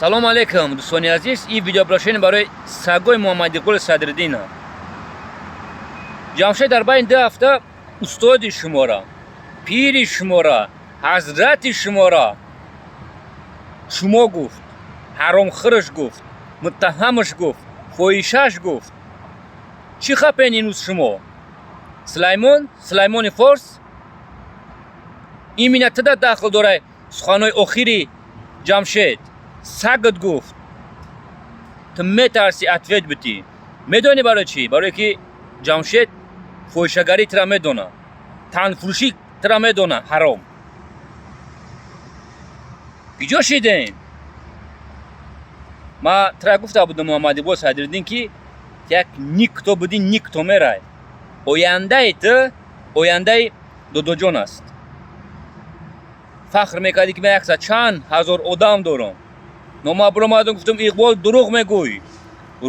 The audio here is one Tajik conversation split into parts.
Салом алейкум, дӯстони азиз. Ин видеообращение барои сагои Муҳаммадиқболи Садриддина. Ҷамшед дар байни 2 ҳафта устоди шумора, пири шумора, ҳазрати шумора шумо гуфт, ҳаромхӯраш гуфт, муттаҳамаш гуфт, фоҳишаш гуфт. Чӣ хапен инӯз шумо? Сулаймон, Сулаймони форс, именно туда дахл дорай суханҳои охири Ҷамшед. Сагат гуфт. Ту метарсӣ ответ битӣ. Медонӣ барои чӣ? Барое ки Ҷамшед фоҳишагарӣ тура медона, танфурӯшӣ тура медона, ҳаром. Киҷо шидем? Ма тура гуфта будам, Муҳаммадиқбол Садриддин, ки як никто будӣ, никто мерай. Ояндаи ту ояндаи додоҷон аст. Фахр мекардӣ, ки ман яксад чанд ҳазор одам дорам. Но ма биромадам, гуфтам: «Иқбол, дурӯғ мегӯй».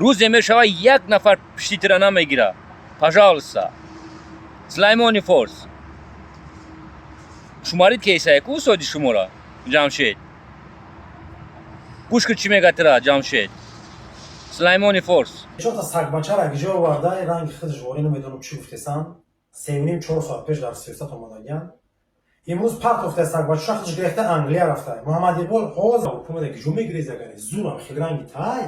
Рӯзе мешава, як нафар пишти тира намегира. Пожалуйста, Сулаймони форс, шумарид кейсае ку устоди шумора Ҷамшед. Гӯш кун, чӣ мега тира Ҷамшед, Сулаймони форс. Чорта сагбачара гиҷо оварда, ранги худаш ворӣ, намедонам чӣ гуфтесан. 3,5-4 соат пеш дар сиёсат омадагиян. Имрӯз партофта сагбачаша, худаш гирифта, Англия рафта. Муҳаммад Иқбол ҳозир ҳукумата гиҷо мегирезагари зурам хел ранги тай.